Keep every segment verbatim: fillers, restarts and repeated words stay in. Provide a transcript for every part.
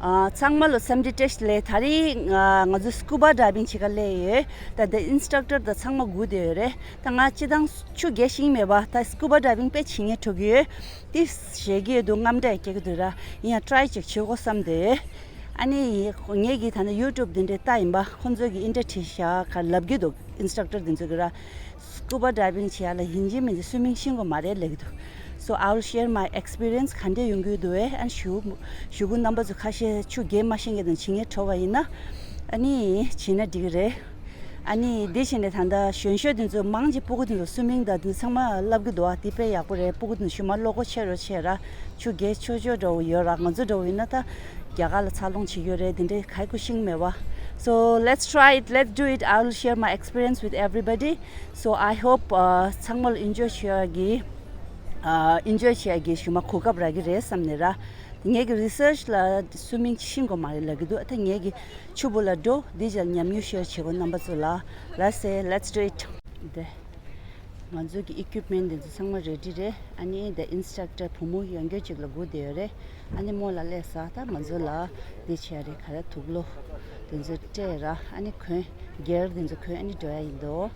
ཨ། ཚང་མ་ལ་འཚམས་འདྲི་བཀྲ་ཤིས་བདེ་ལེགས། དེ་རིང་ང་ང་ཚོ་སྐུ་བ་ཌའི་བིང་བྱེད་ག་སླེབས་ཡོད། ད་ད་ཨིན་སི་ཊག་ཊར་དང་ཚང་མ་སྒུག་བསྡད་ཡོད་རེད། ད་ང་སྤྱིར་བཏང་ཆུ་རྒྱག་ཤེས་ཀྱི་མེད་པ། ད་སྐུ་བ་ཌའི་བིང་དཔེ་བྱེད་སྙིང་བྲོ་གི་ཡོད། ཏིས་བཞེས་ཀྱི་ཡོད་འདུག་རྔམ་སྐྲག་སྐྱེ་གི་འདུག་ར། ཡིན་ཡང་ཊི་རའི་ཅིག་བྱེད་དགོས་བསམ་སྟེ། ཨ་ནི་ངེད་ཀྱིས་ད་ནི་ཡུ་ཊུབ་འདི་འདྲའི་ལྟ་ཡིན་པ། ཁོང་ཚོ་གིས་འདི་འདྲ་བྲིས་ཤག་ག་ལབ་ཀྱི་འདུག་ཨིན་སི་ཊག་ཊར་འདི་ཚོ་གིས་ར། སྐུ་བ་ཌའི་བིང་བྱེད་ཡ་ལ་ཡིན་གཅིག་མིན་གཅིག་སུའི་མིང་ཤེས་དགོས་མ་རེད་ལབ་ཀྱི་འདུག So I will share my experience. ག་འདྲས་ཡོང་གི་འདུག་བས། ཨ་ནི་གཞུག་གཞུག་གུ་རྣམ་པ་ཚོ་ཁ་ཤས་ཆུ་རྒྱག་མ་ཤེས་མཁན་དང་བྱེད་སྙིང་བྲོ་བ་ཡིན་ན། ཨ་ནི་བྱས་ན་འགྲིག་གི་རེད། ཨ་ནི་འདི་བྱས་ནས་ད་ལྟ་གཞོན་གཞོན་དེ་ཚོ་མང་ཆེ་སྤུ་གུ་དེ་ཚོ་སུའི་མིང་དང་དེ་ཚང་མ་བསླབ་ཀྱི་འདུག་ཨ། དེ་དཔེ་ཡག་པོ་རེད། སྤུ་གུ་དེ་ཚོ་ཞུ་མ་བློ་ཁོག་ཆེ་རུ་ཆེ་ར། ཆུ་རྒྱག་ཆོག་ཆོག་འདྲ་བོ་ཡོད་ར། ང་ཚོ་འདྲ་བོ་ཡིན་ན་ད་རྒྱ་གར་ལ་འཚར་ལོངས་བྱེད་ཀྱི་ཡོད་རེད། དེ་འདྲའི་ག་ཡི་ཁུ་ཤིང་མེད་བ། So let's try it, let's do it. I will share my experience with everybody. So I hope, uh, ཚང་མ་ལ་ཨེན་ཇོའི་བྱེད་ཡ་གི། ཨ། ཨེན་ཇོའི་བྱེད་ཡ་གི་ཞུ་མ་གོ་སྐབས་རག་གི་རེད་བསམ་ནས་ར། ངེད་ཀྱི་རི་སར་ཆི་ལ་སུའི་མིང་ཤེས་དགོས་མ་རེད་ལབ་ཀྱི་འདུག་ཨ། ད་ངེད་ཀྱིས་ཆུ་བུ་ལ་འགྲོ། འདི་ཅག་ཉམས་མྱོང་ཤེར་བྱེད་དགོས་རྣམ་པ་ཚོ་ལ། Let's say, let's do it. དེ། ང་ཚོ་གི་ཨི་ཀུབ་མེན་ཊི་འདི་ཚོ་ཚང་མ་རེ་ཌི་རེད། ཨ་ནི་དེ་ཨིན་སི་ཊག་ཊར་བུ་མོ་ཡང་སྐྱར་ཅིག་ལ་སྒུག་བསྡད་ཡོད་རེད། ཨ་ནི་མོ་ལ་སླེབས་ས། ད་ང་ཚོ་ལ་འདི་བྱས་རེད། ག་རེ། དུག་ལོག་དེ་ཚོ་སྤྲད་ར། ཨ་ནི་གོན། གེར་དེ་ཚོ་གོན། ཨ་ནི་འགྲོ་ཡ་ཡིན་འདུག་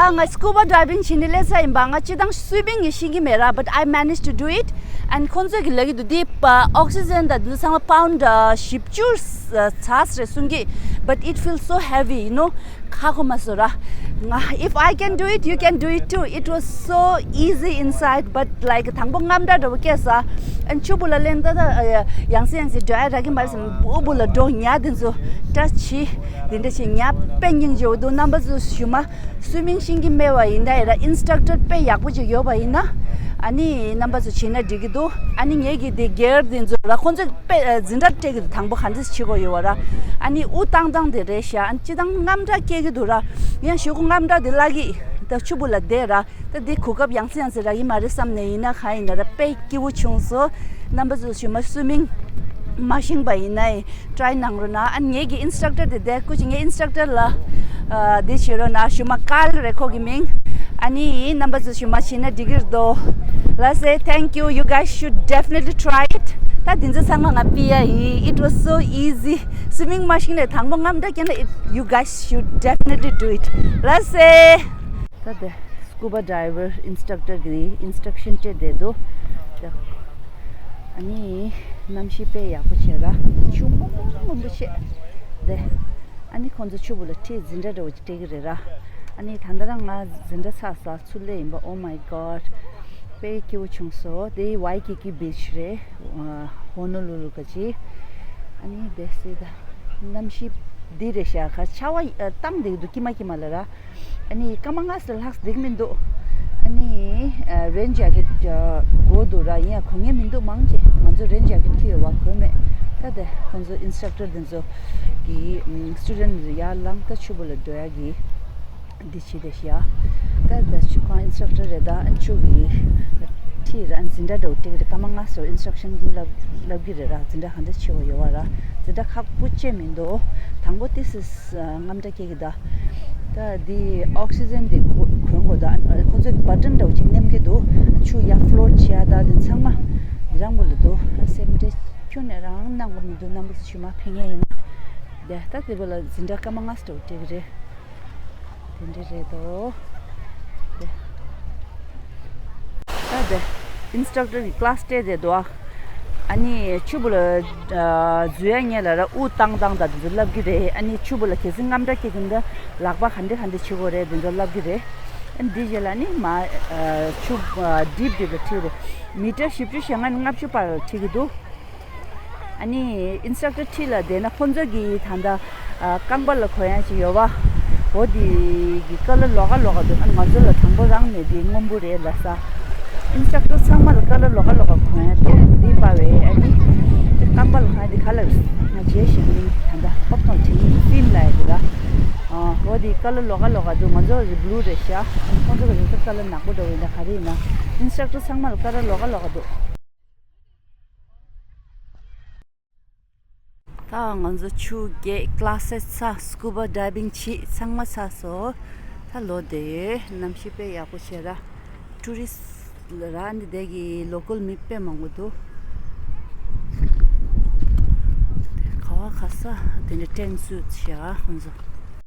ད་ང་སྐུ་བ་ཌའི་བིང་བྱེད་ནས་སླེབས་ཚར་ཡིན་པ། ང་སྤྱིར་བཏང་སུའི་མིང་ངས་ཤེས་ཀྱི་མེད་ར། But I managed to do it. And ཁོང་ཚོས་ཀྱིས་ལབ་ཀྱི་འདུག་འདི་ཨོག་སི་ཇན་དང་འདི་ཚང་མ་པའུན་ཌི་བཞི་བཅུ་ཙམ་རེད་གསུང་གི། But it feels so heavy, you know. ཁག་པོ་མ་བཟོ་ར། ང་། if I can do it, you can do it too. It was so easy inside, but like དང་པོ་རྔམ་སྐྲག་འདྲ་བོ་སྐྱེས་ས། ཨ་ནི་ཆུ་བུ་ལ་སླེབས། ད་ད་ཡང་སེ་ཡང་སེ་འགྲོ་ཡ་རག་གི་མ་རེད་བསམ། སྤུ་གུ་ལ་འགྲོ་ཉག་དེ་ཚོ་བཀྲ་ཤིས་དེ་འདྲ་བྱེད་ཉག་དཔེ་སྙིང་རྗེ་བོ་འདུག་རྣམ་པ་ཚོ་ཞུ་མ། སུའི་མིང་ཤེས་ཀྱི་མེད་པ་ཡིན་ད་ཡ་ར། ཨིན་སི་ཊག་ཊར་དཔེ་ཡག་པོ་ཅིག་ཡོད་པ་ཡིན་ན། ཨ་ནི་རྣམ་པ་ཚོ་བྱེད་ན་འགྲིག་གི་འདུག་ཨ་ནི་ངེད་ཀྱི་དེ་གེར་དེ་ཚོ་ར། ཁོང་ཚོས་དཔེ་འཛིན་གྲྭ་སྤྲད་ཀྱི་འདུག་དང་པོ་ག་འདྲ་བྱེད་དགོས་ཡོད་པ་ར། ཨ་ནི་དབུ་བཏང་སྟངས་དེ་རེད་ཤག་ཨ་ནི་སྤྱིར་བཏང་རྔམ་སྐྲག་སྐྱེ་གི་འདུག་ར། ཡང་གཞུག་གུ་རྔམ་སྐྲག་དེ་བརླག་གི། ད་ཆུ་བུ་ལ་བསྡད་ར། ད་འདི་གོ་སྐབས་ཡང་སེ་ཡང་སེ་རག་གི་མ་རེད་བསམ་ནས་ཡིན་ན། གང་ཡིན་ན་ར་དཔེ་སྐྱིད་པོ་བྱུང་སོང་། རྣམ་པ་ཚོ་ཞུ་མ། སུའི་མིང་མ་ཤེས་པ་ཡིན་ན་ཊི་རའི་གནང་རོགས་གནང་། ཨ་ནི་ངེད་ཀྱི་ཨིན་སི་ཊག་ཊར་དེ་བསྡད། སྐུ་མཁྱེན། ངའི་ཨིན་སི་ཊག་ཊར་ལ་ཨ་འདི་བྱེད་རོགས་གནང་། ཞུ་མ། ཀཱལ་རེད་ཁོ་གི་མིང་། ཨ་ནི་རྣམ་པ་ཚོ་ཞུ་མ་བྱེད་ན་འགྲིག་གི་རེད་དོ། Let's say thank you. You guys should definitely try it. ད་འདི་ཚོ་ཚང་མ་ང་ཕུལ་ཡ་ཡིན། It was so easy. སུའི་མིང་མ་ཤེས་ནས་དང་པོ་རྔམ་སྐྲག་སྐྱེས་ན། It, you guys should definitely do it. Let's say. ད་དེ་སྐུ་བ་ཌའི་བར་ཨིན་སི་ཊག་ཊར་གྱིས་ཨིན་སི་ཊག་ཤན་སྤྲད་བསྡད་འདུག་ད་ཨ་ནི་གནམ་གཤིས་དཔེ་ཡག་པོ་བྱས་ར། ཆུ་སྔོན་པོ་སྔོན་པོ་བྱས། དེ་ཨ་ནི་ཁོང་ཚོ་ཆུ་བུ་ལ་ཁྲིད། འཛིན་གྲྭ་འདྲ་བོ་ཅིག་སྤྲད་ཀྱི་རེད་ར། ཨ་ནི་ད་ལྟ་རང་ང་འཛིན་གྲྭ་ཚར་ས་ཚུར་སླེབས་ཡིན་པ། Oh my God. དཔེ་སྐྱིད་པོ་བྱུང་སོང་། དེ་ཝའི་ཀི་ཀི་བིཆ་རེད། ཧོ་ནོ་ལུ་ལུ་ག་ཅི། ཨ་ནི་དེ་སི་ད་གནམ་གཤིས་འདི་རེད་ཤག་ཁ་ཆར་པ་བཏང་བསྡད་འདུག་སྐྱིད་མ་སྐྱིད་མ་ལ་ར། ཨ་ནི་སྐར་མ་ལྔ་ཙམ་ལྷག་བསྡད་ཀྱི་མི་འདུག་ཨ་ནི་རེན་ཇེ་ཀེཊ་དགོས་འདུག་ར། ཡིན་ཡང་གོན་མཁན་མི་འདུག་མང་ཆེ། ང་ཚོ་རེན་ཇེ་ཀེཊ་འཁྱེར་ཡོད་པ་གོན་མེད། ད་དེ་ཁོང་ཚོ་ཨིན་སི་ཊག་ཊར་དེ་ཚོ་གིས་སི་ཊུ་ཌེན་ཊི་ཡར་ལངས། ད་ཆུ་བུ་ལ་འགྲོ་ཡ་གི་འདི་བྱེད་བསྡད་ཤག་ད་ད་ཆུ་ཁང་ཨིན་སི་ཊག་ཊར་རེད། ད་ཨ་ཆུ་གི་ཁྲིད་ར། འཛིན་གྲྭ་འདྲ་བོ་སྤྲད་ཀྱི་རེད། སྐར་མ་ལྔ་ཙམ་ཨིན་སི་ཊག་ཤན་བསླབ་བསླབ་ཀྱི་རེད་ར། འཛིན་གྲྭ་ག་འདྲ་བྱེད་དགོས་ཡོད་པ་ར། འཛིན་གྲྭ་ཁག་པོ་ཅིག་མི་འདུག་དང་པོ་ཏོག་ཙམ་རྔམ་སྐྲག་སྐྱེ་གི་ད། ད་འདི་ཨོག་སི་ཇན་འདི་གོན་དགོས་ད། ཁོ་ཚོས་བ་ཊན་འདྲ་བོ་ཅིག་མནན་གྱི་འདུག་ཆུ་ཡར་ཕི་ལོཊ་བྱེད་ཡ་ད་འདི་ཚང་མ་འདི་རང་མོ་ལ་འདུག་སེམས་ཁྲལ་ཁྱོན་ནས་རང་གནང་དགོས་མི་འདུག་རྣམ་པ་ཚོ་ཞུ་མ་ཕན་ངེས་ཡིན་ན། དེ་ད་དེ་བོ་ལ་འཛིན་གྲྭ་སྐར་མ་ལྔ་ཙམ་འགྲོ་འགྲིག་གི་རེད། དེ་འདྲ་རེད་དོ། དེ། ད་དེ་ཨིན་སི་ཊག་ཊར་གྱིས་ཀི་ལ་སི་སྤྲད་བསྡད་འདུག་ཨ། ཨ་ནི་ཆུ་བུ་ལ་འཛུལ་ཡ་ཉེ་ལ་ར་དབུགས་བཏང་བཏང་དང་དེ་ཚོ་ལབ་ཀྱི་རེད། ཨ་ནི་ཆུ་བུ་ལ་གལ་སྲིད་རྔམ་དྲག་སྐྱེ་གི་འདུག་ན་ལག་པ་ག་འདྲ་ག་འདྲ་བྱེད་དགོས་རེད་དེ་ཚོ་ལབ་ཀྱི་རེད། ཨ་ནི་འདི་རྗེས་ལ་ནི་མ་ཆུ་ཌིབ་ཌིབ་ལ་ཁྲིད་རེད། མི་ཊར་བཞི་བཅུ་ཞེ་ལྔ་ནས་ལྔ་བཅུ་བར་ཁྲིད་ཀྱི་འདུག་ཨ་ནི་ཨིན་སི་ཊྲག་ཊར་ཁྲིད་ལ་བསྡད་ན་ཁོང་ཚོ་གིས་ད་ལྟ་རྐང་པ་ལ་གོན་ཡ་ཅིག་ཡོད་པ། འོ་དེ་གི་ཀ་ལ་ལོག་ག་ལོག་ག་འདུག་ཨ་ང་ཚོ་ལ་དང་པོ་རང་ནས་དེ་སྔོན་པོ་རེད་ལབ་ས། ཨིན་སི་ཊྲག་ཊར་ཚང་མ་ལ་ཀ་ལ་ལོག་ག་ལོག་ག་གོན་ཡ་འདུག་འདི་པ་བས་ཨ་ནི་རྐང་པ་ལ་གོན་ཡ་དེ་ག་ལ་རེད། ང་རྗེས་ཞིག་ནི་ད་ལྟ་ཨོབ་ཐོང་བྱེད་ཀྱི་ཡིན་ཕིན་ལ་ཡ་དེ་ལ། འོ་དེ་ཀ་ལ་ལོག་ག་ལོག་ག་འདུག་ང་ཚོ་རེ་བླུ་རེད་ཤག་ཨ་ནི་ཁོང་ཚོ་གི་རེ་ཀ་ལ་ནག་པོ་འདྲ་བོ་ཡིན་ད་ག་རེ་ཡིན་ན། ཨིན་སི་ཊྲག་ཊར་ཚང་མ་ལ་ཀ་ལ་ལོག་ག་ལོག་ག་འདུག་ད་ང་ཚོ་ཆུ་རྒྱས་ཀླ་སེ་ཚ་སྐུ་བ་ཌའི་བིང་བྱེད་ཚང་མ་ཚར་སོང་། ད་ལོ་དེ་གནམ་གཤིས་དཔེ་ཡག་པོ་བྱས་ར། ཊུ་རི་སི་ཊི་ལ་ར་འདི་དེ་གི་ལོ་ཀལ་མི་དཔེ་མང་པོ་འདུག་ག་བ་ག་ས་དེ་འདྲ་ཊེན་སུ་བྱ་ཁོང་ཚོ།